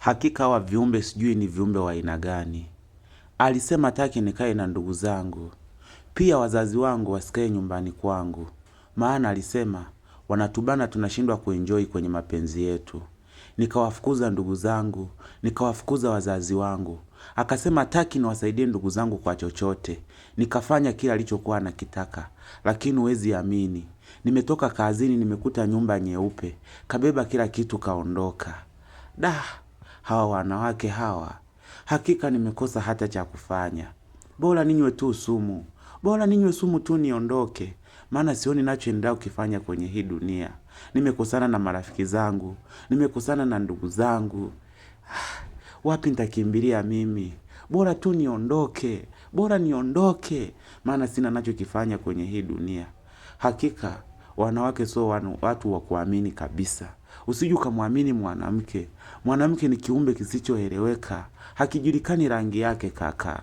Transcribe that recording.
Hakika hawa viumbe sijui ni viumbe wa aina gani. Alisema taki nikae na ndugu zangu, pia wazazi wangu wasikae nyumbani kwangu, maana alisema wanatubana, tunashindwa kuenjoy kwenye mapenzi yetu. Nikawafukuza ndugu zangu, nikawafukuza wazazi wangu. Akasema taki niwasaidie ndugu zangu kwa chochote. Nikafanya kila alichokuwa anakitaka, lakini huwezi amini, nimetoka kazini nimekuta nyumba nyeupe, kabeba kila kitu kaondoka. Da, hawa wanawake hawa, hakika nimekosa hata cha kufanya. Bora ninywe tu sumu, bora ninywe sumu tu niondoke, maana sioni nachoendelea kukifanya kwenye hii dunia. Nimekosana na marafiki zangu, nimekosana na ndugu zangu. Wapi nitakimbilia mimi? Bora tu niondoke, bora niondoke, maana sina nachokifanya kwenye hii dunia. Hakika wanawake sio watu wa kuamini kabisa. Usije ukamwamini mwanamke. Mwanamke ni kiumbe kisichoeleweka, hakijulikani rangi yake kaka.